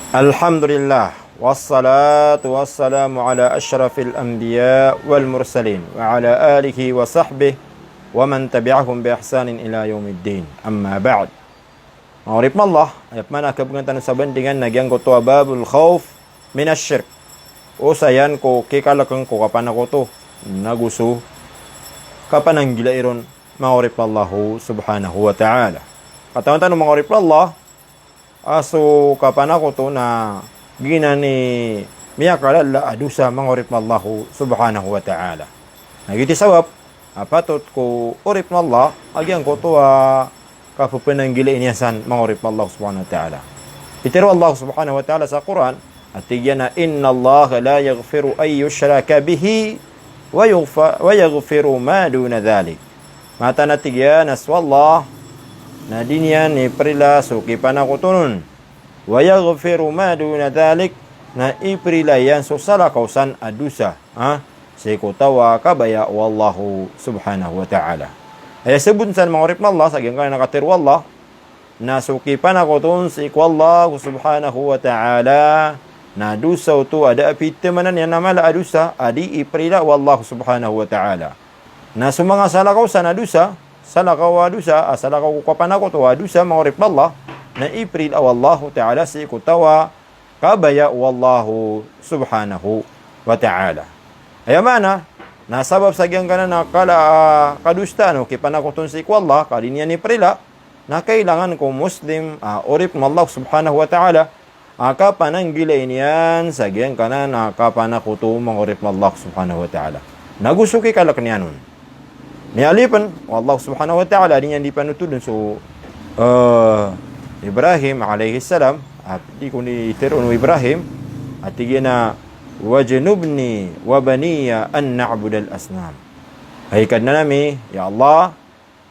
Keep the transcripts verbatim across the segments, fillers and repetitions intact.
Alhamdulillah, wassalatu wassalamu ala ashrafil anbiya wal mursalin, wa ala alihi wa sahbihi wa man tabi'ahum bi ihsanin ila yaumiddin. Amma ba'd. Manga oripn o Allah, aya pman a kabgan tano sa bandingan na giyangkoto a babul khawf minash shirk. Osayan ko kikalkn ko kapanakoto, nago so kapananggilai ron, manga oripn o Allah subhanahu wa ta'ala. Katawan tano, manga oripn o Allah, a so kapanakoto na giyanan i miyakalala a dosa, manga oripn o Allah subhanahu wa ta'ala. Na giyoto i sabap a patot ko oripn o Allah a giyangkoto a kappananggilai niyan san, manga oripn o Allah subhanahu wa ta'ala. Pitharo o Allah subhanahu wa ta'ala sa Qur'an, a tig iyan a, "Innallaha la yaghfiru an yushraka bihi wa yughfa-, wa yaghfiru ma duna dhalik." Mataan a tig iyan a so Allah na di niyan iprila so kipanakoton on. "Wa yaghfiru ma duna dhalik," na iprila iyan so salakaw san a dosa, ha, sii ko taw a kabaya o Allah subhanahu wa ta'ala. Aya sabot san, manga oripn o Allah, sa giyangkanan a katharo o Allah, na so kipanakoton sii ko Allah subhanahu wa ta'ala na dosa oto a da a pithamanan iyan a mala a dosa a di iprila o Allah subhanahu wa ta'ala. Na so manga salakaw san a dosa, salakaw a dosa, a salakaw ko kapanakoto a dosa, manga oripn o Allah, na iprila o Allah ta'ala sii ko taw a kabaya o Allah subhanahu wa ta'ala. Aya maana na sabap sa giyangkanan a kala a kadosaan o kipanakoton sii ko Allah, ka di niyan iprila, na kailangan ko Muslim a oripn o Allah subhanahu wa ta'ala a kapananggilai niyan sa giyangkanan a kapanakoto, manga oripn o Allah subhanahu wa ta'ala, nago so kikalkn iyan on. Miyaaloy pn o Allah subhanahu wa ta'ala a di niyan di panotolen so, eh, Ibrahim alayhis salam, a di ko ni itharo o Ibrahim, a tig iyan a, "Wajnubni wa baniya an na'budal asnam." Hay Kadnan ami, ya Allah,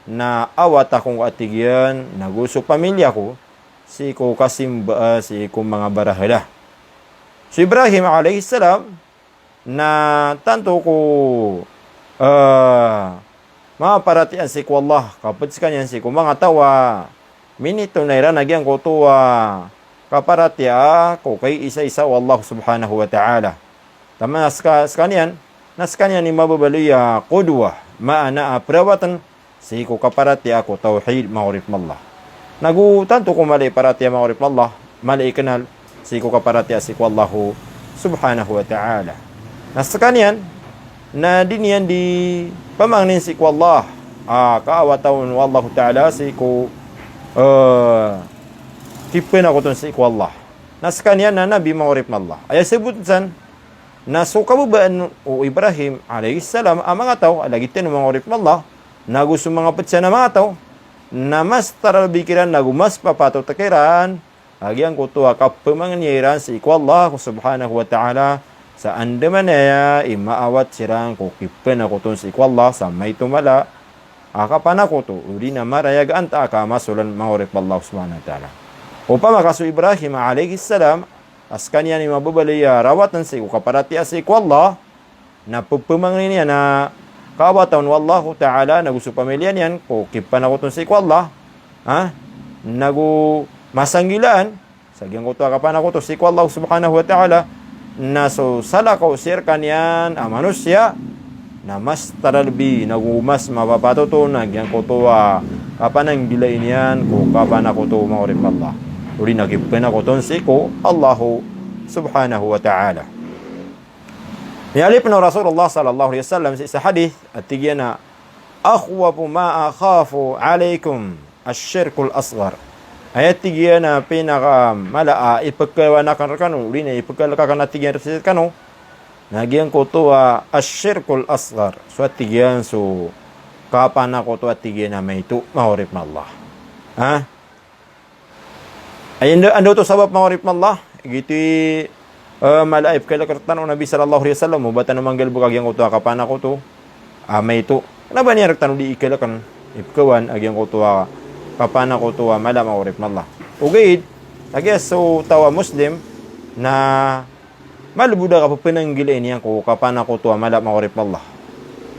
na awat ako, a tig iyan, nago so pamilya ko sii ko kasimba, ah, sii ko manga barahala. So Ibrahim alayhis salam na tanto ko, ah, manga paratiyaya sii ko Allah, kapd skaniyan sii ko manga taw a minitonay iran a giyangkoto a kaparatiyaya ko kaiisaisa o Allah subhanahu wa ta'ala. Taman a ska-, skaniyan, na skaniyan i mababaloy a qudwa, maana a perawatan sii ko kaparatiyaya ko tawhid, manga oripn o Allah. Nago tanto ko mala i paratiyaya, manga oripn o Allah, mala i knal sii ko kaparatiyaya sii ko Allah subhanahu wa ta'ala. Na skaniyan na di niyan di pamangnin sii ko Allah a kaawatan o Allah ta'ala sii ko, eh, kipanakoton sii ko Allah. Na skaniyan na nabi, manga oripn o Allah. Aya sabot san na so kababaan o Ibrahim alayhis salam a manga taw, a lagid tano, manga oripn o Allah, nago so manga pd san a manga taw, na mas taralbi kiran nago mas papatot kiran a giyangkoto a kapamangnia iran sii ko Allah subhanahu wa ta'ala sa andamanaya i maawat siran ko kipanakoton sii ko Allah sa maito mala a kapanakoto, odi na marayag antaa ka masolan, manga oripn o Allah subhanahu wa ta'ala. Opama ka so Ibrahim alayhis salam a skaniyan i mababaloy a rawatan sii ko kaparatiyaya sii ko Allah, na pepamangnin iyan a kaawatan o Allah ta'ala nago so pamilya niyan ko kipanakoton sii ko Allah, ha? Nago masanggilaan sa giyangkoto a kapanakoto sii ko Allah subhanahu wa ta'ala, na so salakaw sii rkaniyan a manosiya na mas taralbi nago mas mapapatot on a giyangkoto a kapananggilai niyan ko kapanakoto, manga oripn o Allah, odi na kipanakoton sii ko Allah subhanahu wa ta'ala. Miyaaloy pn o Rasulullah sallallahu alayhi wasallam sii sa hadith a tig iyan a, "Akhwafu ma akhafu alaykum ash-shirkul asghar." Aya tig iyan a pinakamala a ipkawan akn rkano, odi na ipkalk akn, a tig iyan, rkano, na giyangkoto a ash-shirkul asghar. So, a tig iyan, so kapanakoto, a tig iyan, a maito, manga oripn o Allah. Ha? Ay, anda, anda oto sabap, manga oripn o Allah? Giyoto i, eh, mala a ipkalk rktano o Nabi sallallahu alayhi wasallam, o ba tano manggalbk a giyangkoto a kapanakoto a maito. Kna ba niyan rktano di ikalkn, ipkawan a giyangkoto a kapanakoto a mala, manga oripn o Allah? Ogaid lagid a so taw a Muslim na malbod a kapepananggilai niyan ko kapanakoto a mala, manga oripn o Allah.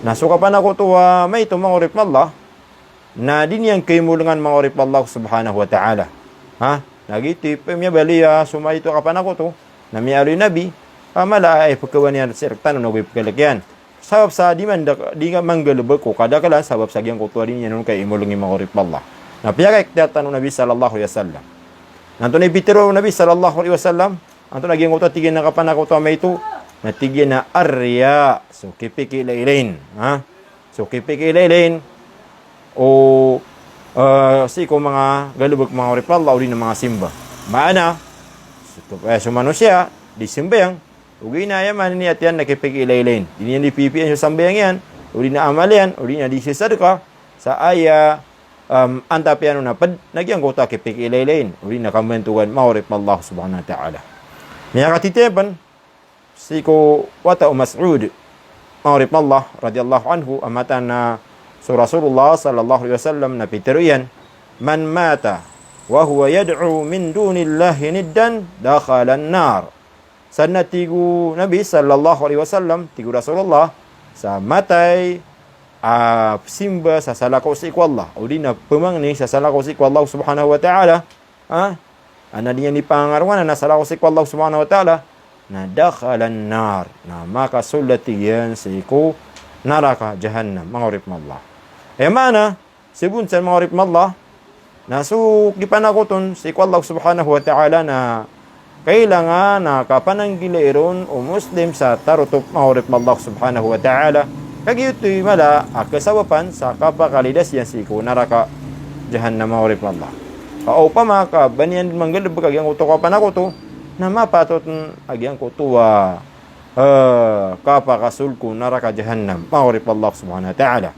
Na so kapanakoto a maito, manga oripn o Allah, na di niyan kaimolngan, manga oripn o Allah subhanahu wa ta'ala. Ha? Na giyoto i pmiyabaloy a so maito a kapanakoto na miyaaloy o Nabi a mala a ipkhawan iyan sii rktano nago ipkhalk iyan. Sabap sa di man da, di nga manggalbk ko kadaklan, sabap sa giyangkoto a di niyan on kaimolngi, manga oripn o Allah. Na piyakaiktiyar tano o Nabi sallallahu alaihi wasallam. Na antonaa i pitharo o Nabi sallallahu alaihi wasallam? Antonaa giyangkoto a tig iyan a kapanakoto a maito? Na tig iyan a ar-riya, so kipikilailain. Ha? So kipikilailain o, eh, sii ko manga galbk, manga oripn o Allah, odi na manga simba. Maana, so, eh, so manosiya di sambayang, ogaid na aya maana niyan na kipikilailain. Di niyan di pipiya so sambayang iyan, odi na amal iyan, odi na di sisadka sa aya, em, antap iyan on a pd, na giyangkoto a kipikilailain, odi na kambantogan, manga oripn o Allah subhanahu wa ta'ala. Miyakatitipn sii ko wata o Mas'ud, manga oripn o Allah, radiyallahu anhu, a mataan a so Rasulullah sallallahu alaihi wasallam na pitharo iyan, "Man mata wa huwa yad'u min dunillahi niddan, dakhalan nar." Sadn a tig o Nabi sallallahu alaihi wasallam, tig o Rasulullah, sa matay a simba sa salakaw sii ko Allah, odi na pmangni sa salakaw sii ko Allah subhanahu wa ta'ala, ha? Ana di niyan di pangangarowan a salakaw sii ko Allah subhanahu wa ta'ala, na dakhalan nar, na makasold a tig iyan sii ko naraka jahannam, manga oripn o Allah. Aya maana, sabap san, manga oripn o Allah, na so kipanakoton sii ko Allah subhanahu wa ta'ala na kailangan a kapananggilai ron o Muslim sa tarotop, manga oripn o Allah subhanahu wa ta'ala. Kagiya oto i mala a kasabapan sa kapakalidas iyan sii ko naraka jahannam, manga oripn o Allah. Ka opama ka ba niyan manggalbk a giyangkoto a kapanakoto, na mapatot a giyangkoto a, eh, kapakasold ko naraka jahannam, manga oripn o Allah subhanahu wa ta'ala.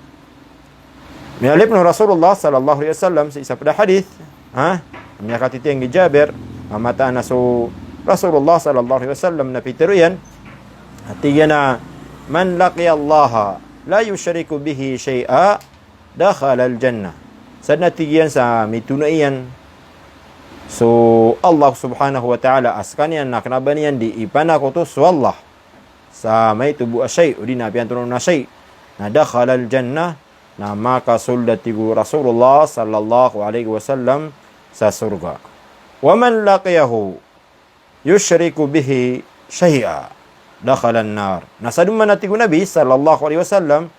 Miyalip o Rasulullah sallallahu alaihi wasallam sii sa pd a hadith, ha? Miyakatitiyang i Jabir, a mataan a so Rasulullah sallallahu alaihi wasallam na pitharo iyan, a tig iyan a, "Man laqiyallaha la yushriku bihi shay'a, dakhalal jannah." Sadn a tig iyan sa mitona iyan so Allah subhanahu wa ta'ala a skaniyan na kna ba niyan di ipanakoto so Allah sa maito bo a shay', odi na piyantonon a shay', na dakhalal jannah, na makasold a tig o Rasulullah sallallahu alaihi wasallam sa sorga. "Wa man laqiyahu yushriku bihi shay'a, dakhalan nar." Na sadn man a tig o Nabi sallallahu alaihi wasallam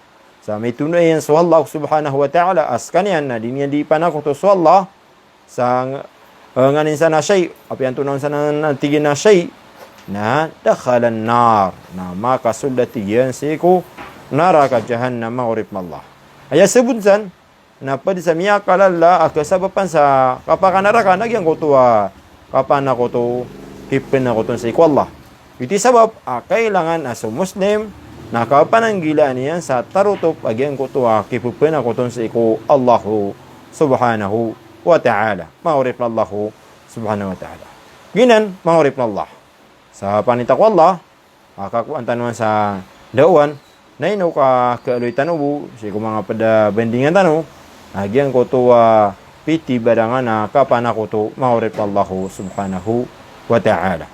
sa mitona iyan so Allah subhanahu wa ta'ala a skaniyan na di niyan di ipanakoto so Allah sa, eh, nganin san a shay', a piyantonon san a tig iyan a shay', na dakhalan nar, na makasold a tig iyan sii ko naraka jahannam, manga oripn o Allah. Aya sabap san, na pd sa miyakalala a kasabapan sa kapakanaraka na giyangkoto a kapanakoto, kipanakoton sii ko Allah. Iti sabap a kailangan a so Muslim na kapananggilaan iyan sa tarotop a giyangkoto a kipapanakoton sii ko Allahu subhanahu wa ta'ala, manga oripn o Allahu subhanahu wa ta'ala. Giyanan, manga oripn o Allah, sa panita ko Allah a kakowan tano sa dawan, na ino ka kaaloy tano bo sii ko manga pd a bandingan tano a giyangkoto a pitibarangan a kapanakoto, manga oripn o Allahu subhanahu wa ta'ala.